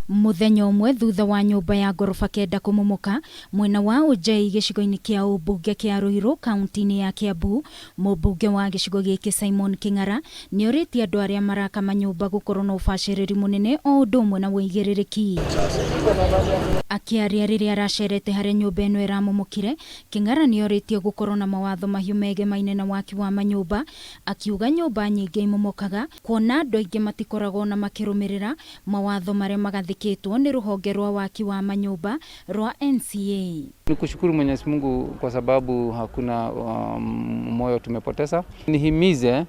Mũthenya ũmwe thutha wa nyũmba ya ngoroba kenda kũmomoka mwena wa Ũnjei gĩcigo-inĩ kĩa ũmbunge kĩa Ruiru kaunti-inĩ ya Kiambu, mũmbunge wa gĩcigo gĩkĩ Simon Kĩng'ara nĩorĩtie andũ arĩa maraka manyũmba gũkorwo na ũbacĩrĩri mũnene o ũndũ ũmwe na ũigĩrĩrĩki. Akĩaria rĩrĩa aracerete harĩa nyũmba ĩno ĩramomokire, Kĩng'ara nĩorĩtie gũkorwo na mawatho mahiũ megemaine na waki wa manyũmba, akiuga nyũmba nyingĩ imomokaga kuona andũ aingĩ matikoragwo na makĩrũmĩrĩra mawatho marĩa magathĩkĩtwo nĩ rũhonge rwa waki wa manyũmba rwa NCA. Ni kushukuru Mwenyezi Mungu kwa sababu hakuna moyo tumepoteza. Nihimize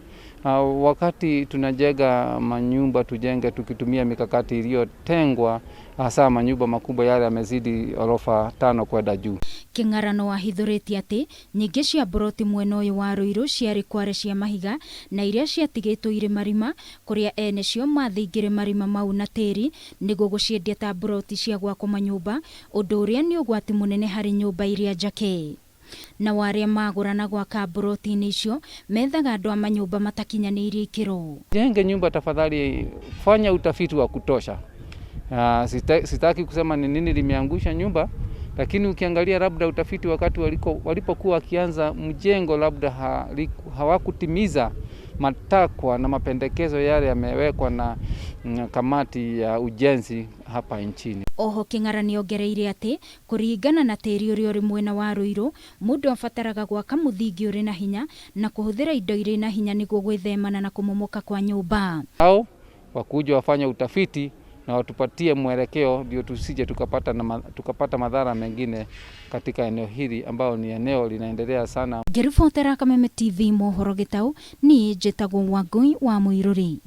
wakati tunajenga manyumba tujenge tukitumia mikakati iliyotengwa, hasa manyumba makubwa yale yamezidi orofa 5 kwenda juu. Kĩng'ara no ahithũrĩtie atĩ nyingĩ cia mburoti mwena ũyũ wa Ruiru ciarĩ kware cia mahiga na iria ciatigĩtwo irĩ marima kũrĩa ene cio mathingire marima mau na tĩri nĩguo gũciendia ta mburoti cia gwakwo manyũmba, ũndũ ũrĩa nĩ ũgwati mũnene harĩ nyũmba iria njake. Nao arĩa magũra na gwaka mburoti-inĩ icio methaga andũ a manyũmba matakinyanĩirie ikĩro. Jenge nyumba tafadhali, fanya utafiti wa kutosha. Sitaki kusema ni nini limeangusha nyumba, lakini ukiangalia labda utafiti wakati walipokuwa wakianza mjengo labda hawakutimiza matakwa na mapendekezo yale yamewekwa na kamati ya ujenzi hapa nchini. Oho Kĩng'ara nĩongereire atĩ kũringana na tĩri ũrĩa ũrĩ mwena wa Ruiru, mũndũ abataraga gwaka mũthingi ũrĩ na hinya na kũhũthĩra indo irĩ na hinya nĩguo gwĩthemana na kũmomoka kwa nyũmba. Hao wakuja wafanye utafiti na watupatie mwelekeo ndio tusije tukapata madhara mengine katika eneo hili ambao ni eneo linaendelea sana. Ngĩribotera Kameme TV mohoro Gĩtaũ, niĩ njĩtagwo Wangũi wa Mũirũrĩ.